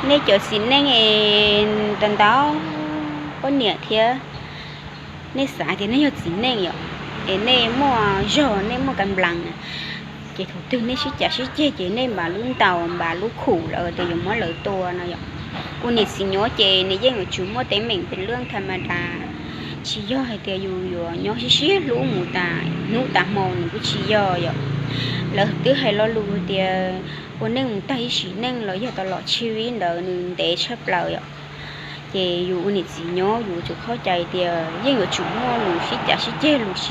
Nej cov txiv neej es ntau ntau poj niam thiab, nej xav tias nej yog txiv neej yom, es nej muaj zog nej muaj ka nplas na, ces thaum twg nej sib cav sib ceg ces nej npav lub ntaus npav lub khum lawv tias yuav muab lawv tua no yom. Ua niam txiv nyob ces nws yeej yuav tsum muaj teeb meem pes lwj tha ma da, tsis yog hais tias yus yuav nyob sib sib hlub mus tas hnub tas hmo, nws kuj tsis yog yom. Lawv twb hais lo lus tias ua neej mus tag ib sim neej los yog tas los tsib vib ntawd nws ntev tshaj plaws yom. Ces yus ua niam txiv nyob yus tsum qhov cai tias yeej yuav tsum muaj lus sib cav sib ceg, lus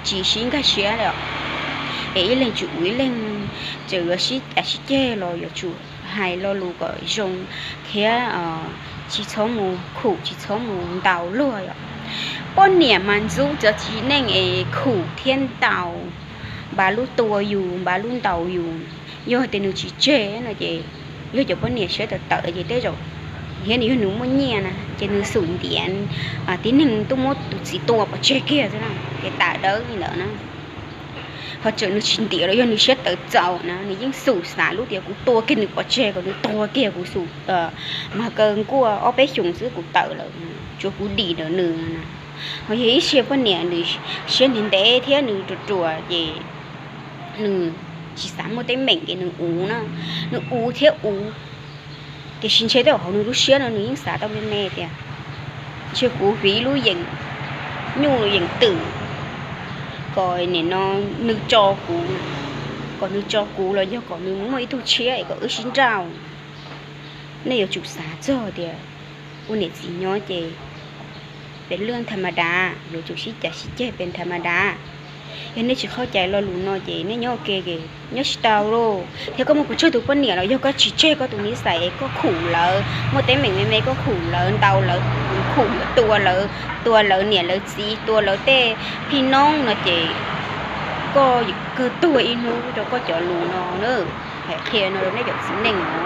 tsis sib nkag siab os. Es ib leeg tsum ua ib leeg, txawm yuav sib cav sib ceg los yuav tsum hais lo lus kom zoo thiab tsis txhob mus khum tsis txhob mus ntaus luag yom. Poj niam mas ntxub cov txiv neej es khum thiab ntaus, npav lub tua yus npav lub ntaus yus. Yog tias nws tsis tseg no ces yog cov poj niam siab tawv tawv ces tej zaum thiab nws yog nws muaj nyiaj na ces nws xum ntiav tib neeg tuaj muab tus txiv tua pov tseg kiag xwb na, ces tawm dawb li ntawd na. Ho txawm nws tsis ntiav los yog nws siab tawv txaus na nws yeej xum xav lub tias kuv tua kiag nws pov tseg kom nws tuag kiag kuv xum, mas kaw nkuaj ob peb xyoos xwb kuv tawm lawm, tsuav kuv dim ntawm nws na. Ho yog ib txhia poj niam nws siab ntev ntev thiab nws ruam ruam ces nws tsis xav muaj teeb meem ces nws uv na, nws uv thiab uv. Tiam sis ntshe tej zaum hauv nws lub siab no nws yeej xav tau me me tias ntshe kuv fiv lub yeem nyuj yeem twm kom nim no nws tso kuv, kom nws tso kuv los yog kom nws muaj ib tug tshiab es kom wb sib nrauj. Nej yuav tsum xav txog tias ua niam txiv nyob ces pes lwj tha ma da, yuav tsum sib cav sib ceg pes tha ma da. Yog nej tsis qhov cai lo lus no ces nej nyob ua ke, nyob tsis tau lauj. Thiab koj muaj puas tsawg tus poj niam los yog koj tsis tseg koj tus nib xais es koj khum lawv, muaj teeb meem me me koj khum lawv, ntaus lawv, khum yuav tua lawv, tua lawv niam lawv txiv, tua lawv tej phij noob no ces koj kawg tuag ib hnub rau koj cov lus no na. Hais qhia no rau nej cov txiv neej no.